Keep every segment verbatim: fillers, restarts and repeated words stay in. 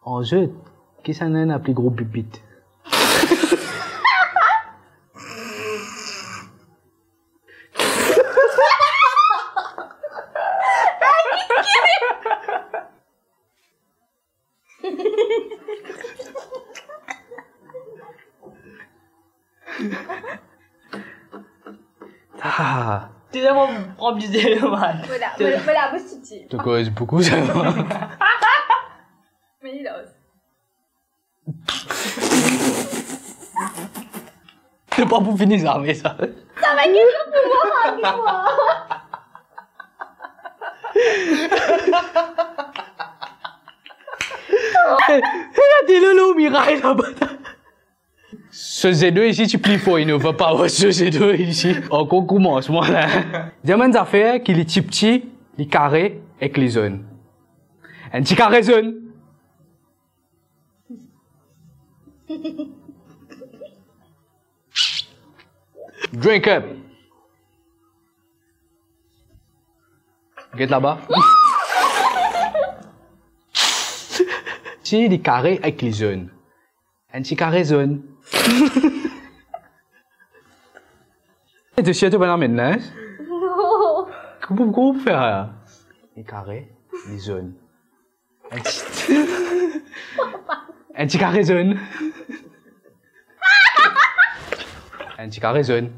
An zot, kisannla ena pli gro bibit? Ah. Tu dois prendre plus d'éléments. Voilà, voilà, voilà, moi, c'est petit. Tu causes beaucoup, ça. Mais il ose. C'est pas pour finir ça, mais ça. Ça va être dur pour moi, dis-moi. Eh, eh, la, t'es là, là, au mirail, là-bas. So zedo isi ti pli for, inn ava pa war so zedo isi. Ankor koumansman la. Dir mwa enn zafer ki li ti pti, li kare ek li zonn. Enn ti kare zonn. Drink up. Get laba. Ti li kare ek li zonn. Enn ti kare zonn. E to sir to pa'nn amenn linz? Non. Kouma, kouma pou fer la? Li kare, li zonn. Enn ti, enn ti kare zonn. Enn ti kare zonn.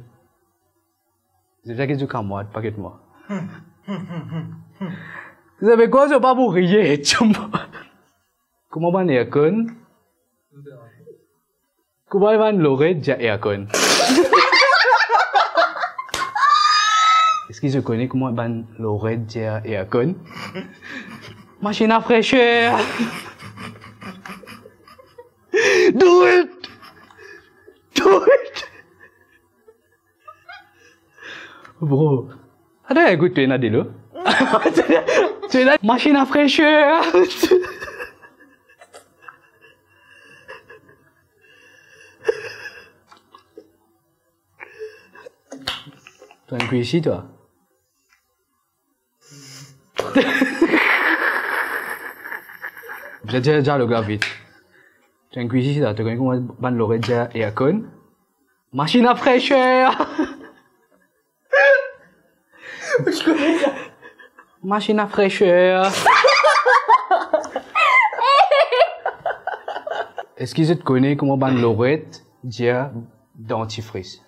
Zot fek zot kamwad, pa get mwa. Zot pe krwar zot pa pou riye, tchombo. Kouma bann aircon? Kouma bann loret dir aircon? Eski zot kone kouma bann loret dir aircon? Masinn a freser. Do it! Do it! Bro, atann, ekout, to ena delo. To ena masinn a freser. To enn kwi isi, twa? Bizin dir dialog la vit. To enn kwi isi la, to kone kouma bann loret dir aircon? Masinn a freser. Masinn a freser. Eski zot kone kouma bann loret dir dantifris?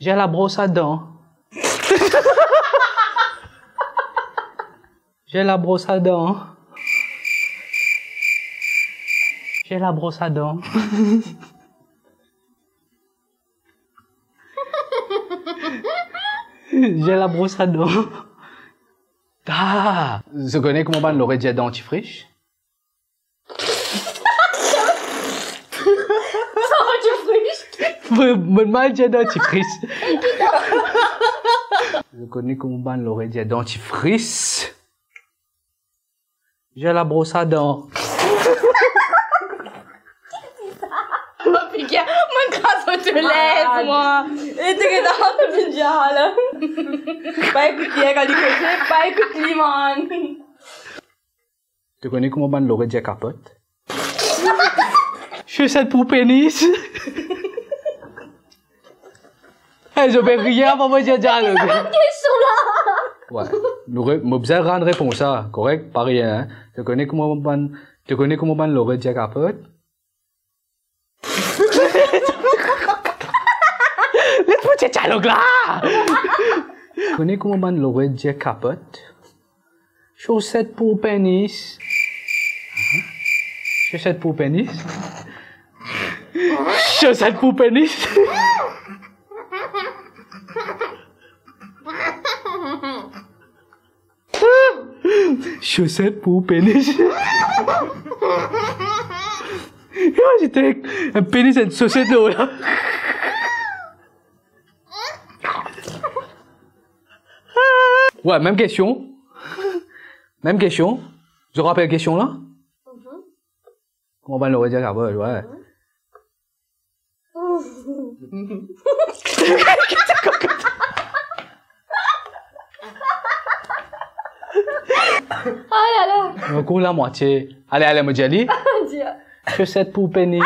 J'ai la brosse à dents. J'ai la brosse à dents. J'ai la brosse à dents. J'ai la brosse à dents. Ah, zot kone kouma bann loret dir dantifris? Dantifris. Mo, mo mal dir dantifris. Zot kone kouma bann loret dir dantifris? J'ai la brosse à dents. Oh, piga, mo kraz to lez, mwa. E to gete, to vinn dir la. Pa ekout li kan li koze, pa ekout li, man. To kone kouma bann loret dir kapot? Soset pou penis. Ey, zot pe riye avan mo dir dialog. Bann kestion la. Wi. Nou re-, mo bizin rann repons la, korek? Parey, hein? To kone kouma bann, to kone kouma bann loret dir kapot? Les mo dir dialog la. To kone kouma bann loret dir kapot? Soset pou penis. Soset pou penis. Soset pou penis. Soset pou penis. Imazinn enn penis, enn soset lor la. Wi, mem kestion. Mem kestion. Zot rapel kestion la? Mhm. Kouma bann loret dir kapot, wi. Mhm. Oh la la. Ankor lamwatie. Ale, ale, mo dir li. Dir. Soset pou penis.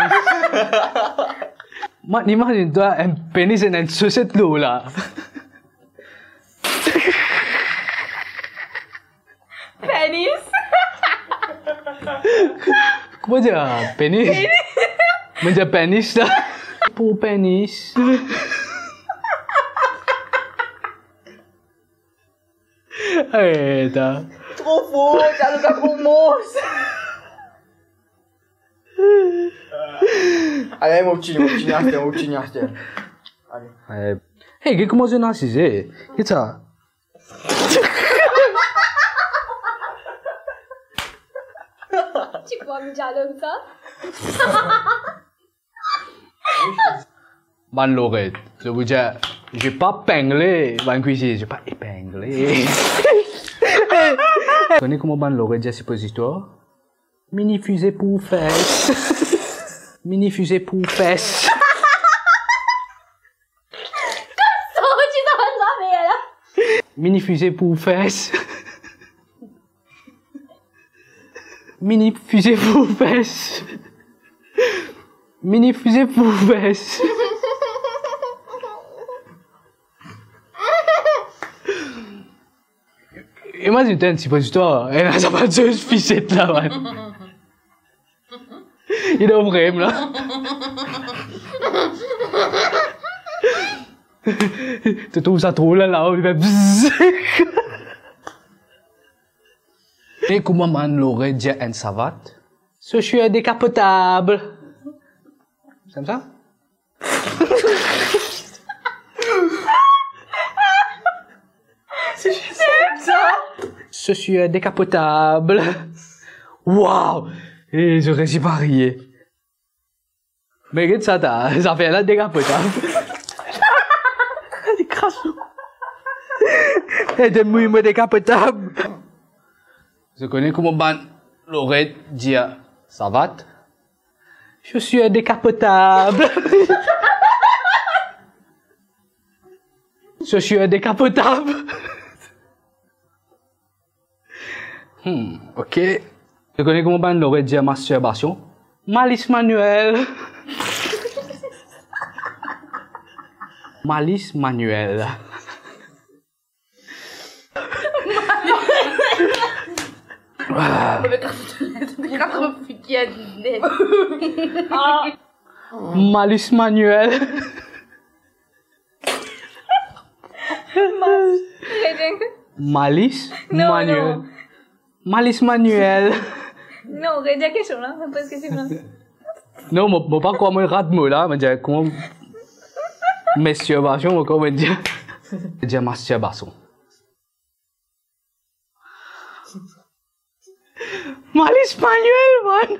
Mo imazinn twa, enn penis ena enn soset lor la. Penis. Kouma dir penis? Penis. Mo dir penis la. Pou penis. Eta. Tro for, ti aloka pou mons. Ale, mo fini, mo fini aster, mo fini aster. Ale. Ale. Hey, get kouma zot ena size. Get sa. Ti krwar mo dialog sa? Bann loret, je veux dire, j'ai pas pinglé bann kwizin, j'ai pas épinglé. Kone kouma bann loret dir sipozitwar? Mini fize pou fes. Mini fize pou fes. Sorti dan bann zafer la. Mini fize pou fes. Mini fize pou fes. Mini fize pou fes. Imazinn twa enn sipozitwar, ena sa bann soz fiset la, man. Li dan frem la. To trouv sa drol la, la, li fer bzz. E kouma bann loret dir enn savat? Chaussure décapotable. Sa sa? Chaussure décapotable. Waw! E zot resi pa riye. Me get sa, ta zafer la dekapotab. Li kras. E donn mwa mo dekapotab. Zot kone kouma bann loret dir savat? Chaussure décapotable. Chaussure décapotable. Hmm, ok. Zot kone kouma bann loret dir mastirbasion? Malis manuel. Malis manuel. Malis manuel. Malis. Malis manuel. Malis manuel. Non, redir kestion la, poz kestion la. Non, mo, mo pa krwar mo rat mo la, mo dir kouma mastirbasion, mo krwar mo dir. Mo dir mastirbasion. Malis manuel, man.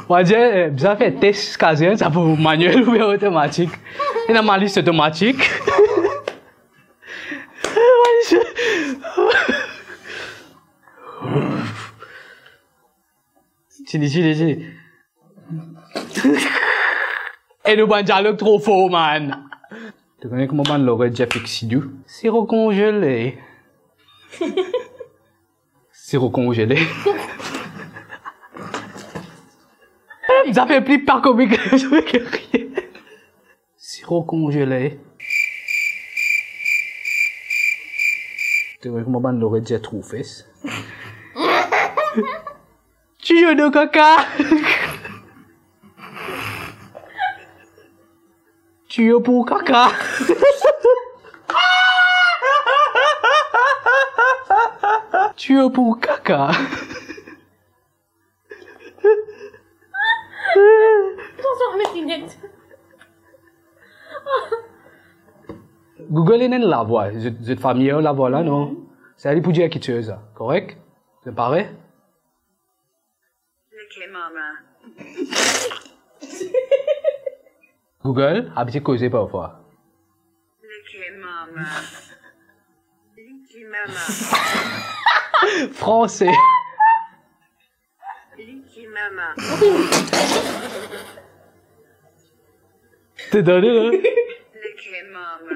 Mo dir, eh, bizin fer tes kazien, sa pou manuel oubien otomatik. Ena malis otomatik. Malis. Tini, tini, tini. E nou bann dialog tro for, man. To kone kouma bann loret dir fixidou? Siro konzele. Siro konzele. Sa fer pli pa komik, sa fer riye. Siro konzele. To kone kouma bann loret dir trou fes? Tiyo de kaka. Tiyo pou kaka. Tiyo pou kaka. Atansion, met linet. Google ena enn lavwa. Zot, zot famiye ar lavwa la, non? Mhm. Sa li pou dir kiksoz la, korek? Zot pare? Leke mama. Google, abitie koze parfwa. Leke mama. Leke mama. Franse. Leke mama. T'es donné, là? Leke mama.